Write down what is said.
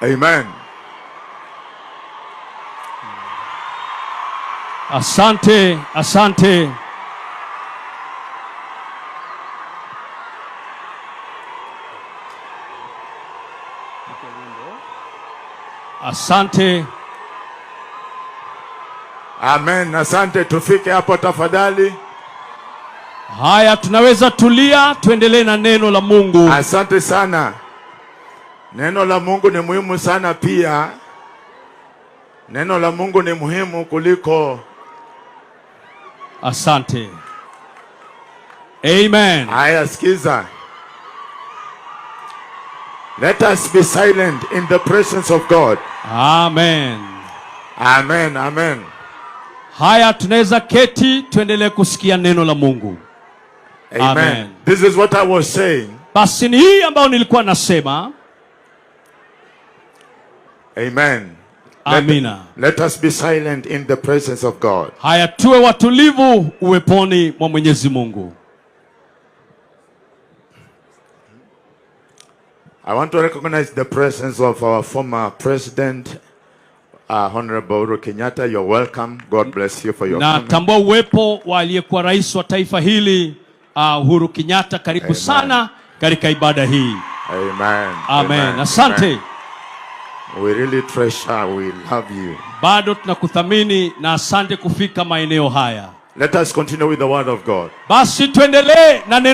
Amen. Asante, asante. Asante. Amen. Asante, tufike hapo tafadhali. Haya, tunaweza tulia, tuendelee na neno la Mungu. Asante sana. Neno la Mungu ni muhimu sana pia. Neno la Mungu ni muhimu kuliko. Asante. Amen. Haya, sikiza. Let us be silent in the presence of God. Amen. Amen. Amen. Haya, tunaweza keti tuendelee kusikia neno la Mungu. Amen. Amen. This is what I was saying. Basi ni hii ambayo nilikuwa nasema. Amen. Amina. Let us be silent in the presence of God. Haya, tuwe watulivu uweponi mwa Mwenyezi Mungu. I want to recognize the presence of our former president, Honorable Uhuru Kenyatta. You're welcome. God bless you for your Na coming. tambua uwepo wa aliyekuwa rais wa taifa hili, Uhuru Kenyatta. Karibu Amen. Sana katika ibada hii. Amen. Amen. Asante. Amen. We really treasure, we love you. Bado tunakuthamini na asante kufika maeneo haya. Let us continue with the word of God. Basi tuendelee na neno.